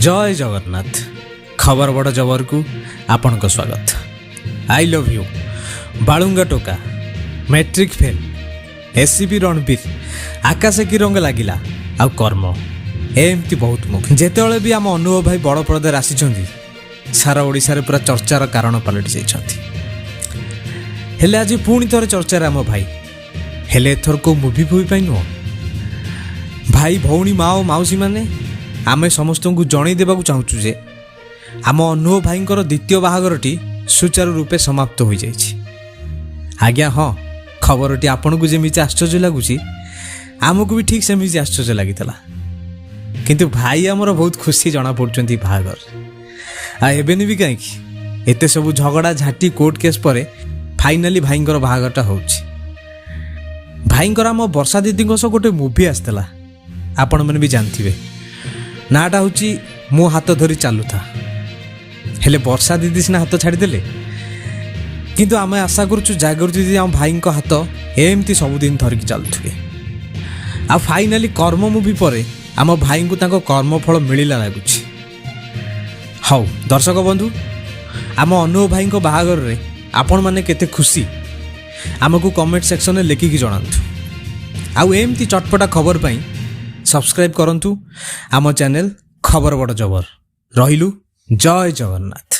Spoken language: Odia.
ଜୟ ଜଗନ୍ନାଥ। ଖବର ବଡ଼ ଜବରକୁ ଆପଣଙ୍କ ସ୍ୱାଗତ। I love you, ବାଳୁଙ୍ଗା ଟୋକା, ମେଟ୍ରିକ୍ ଫେଲ୍, ଏସିପି ରଣବୀର, ଆକାଶେ କି ରଙ୍ଗ ଲାଗିଲା ଆଉ କର୍ମ, ଏମିତି ବହୁତ ମୁଭି। ଯେତେବେଳେ ବି ଆମ ଅନୁଭବ ଭାଇ ବଡ଼ ପରଦାରେ ଆସିଛନ୍ତି, ସାରା ଓଡ଼ିଶାରେ ପୁରା ଚର୍ଚ୍ଚାର କାରଣ ପାଲଟି ଯାଇଛନ୍ତି। ହେଲେ ଆଜି ପୁଣି ଥରେ ଚର୍ଚ୍ଚାରେ ଆମ ଭାଇ। ହେଲେ ଏଥର କେଉଁ ମୁଭି ଫୁଭି ପାଇଁ ନୁହଁ। ଭାଇ, ଭଉଣୀ, ମା ଓ ମାଉସୀମାନେ, ଆମେ ସମସ୍ତଙ୍କୁ ଜଣେଇ ଦେବାକୁ ଚାହୁଁଛୁ ଯେ ଆମ ଅନୁଭବ ଭାଇଙ୍କର ଦ୍ୱିତୀୟ ବାହାଘରଟି ସୁଚାରୁ ରୂପେ ସମାପ୍ତ ହୋଇଯାଇଛି। ଆଜ୍ଞା ହଁ, ଖବରଟି ଆପଣଙ୍କୁ ଯେମିତି ଆଶ୍ଚର୍ଯ୍ୟ ଲାଗୁଛି, ଆମକୁ ବି ଠିକ୍ ସେମିତି ଆଶ୍ଚର୍ଯ୍ୟ ଲାଗିଥିଲା। କିନ୍ତୁ ଭାଇ ଆମର ବହୁତ ଖୁସି ଜଣାପଡ଼ୁଛନ୍ତି ବାହାଘରରେ। ଆଉ ହେବେନି ବି କାହିଁକି? ଏତେ ସବୁ ଝଗଡ଼ା ଝାଟି, କୋର୍ଟ କେସ୍ ପରେ ଫାଇନାଲି ଭାଇଙ୍କର ବାହାଘରଟା ହେଉଛି। ଭାଇଙ୍କର ଆମ ବର୍ଷା ଦିଦିଙ୍କ ସହ ଗୋଟେ ମୁଭି ଆସିଥିଲା, ଆପଣମାନେ ବି ଜାଣିଥିବେ। ନାଁଟା ହେଉଛି ମୋ ହାତ ଧରି ଚାଲୁଥା। ହେଲେ ବର୍ଷା ଦିଦି ସିନା ହାତ ଛାଡ଼ିଦେଲେ, କିନ୍ତୁ ଆମେ ଆଶା କରୁଛୁ ଜାଗୃତି ଦିଦି ଆମ ଭାଇଙ୍କ ହାତ ଏମିତି ସବୁଦିନ ଧରିକି ଚାଲୁଥିବେ। ଆଉ ଫାଇନାଲି କର୍ମ ମୁଭି ପରେ ଆମ ଭାଇଙ୍କୁ ତାଙ୍କ କର୍ମଫଳ ମିଳିଲା ଲାଗୁଛି। ହଉ ଦର୍ଶକ ବନ୍ଧୁ, ଆମ ଅନୁଭବ ଭାଇଙ୍କ ବାହାଘରରେ ଆପଣମାନେ କେତେ ଖୁସି, ଆମକୁ କମେଣ୍ଟ ସେକ୍ସନରେ ଲେଖିକି ଜଣାନ୍ତୁ। ଆଉ ଏମିତି ଚଟପଟା ଖବର ପାଇଁ ସବସ୍କ୍ରାଇବ୍ କରନ୍ତୁ ଆମ ଚ୍ୟାନେଲ ଖବର ବଡ଼ ଜବର। ରହିଲୁ, ଜୟ ଜଗନ୍ନାଥ।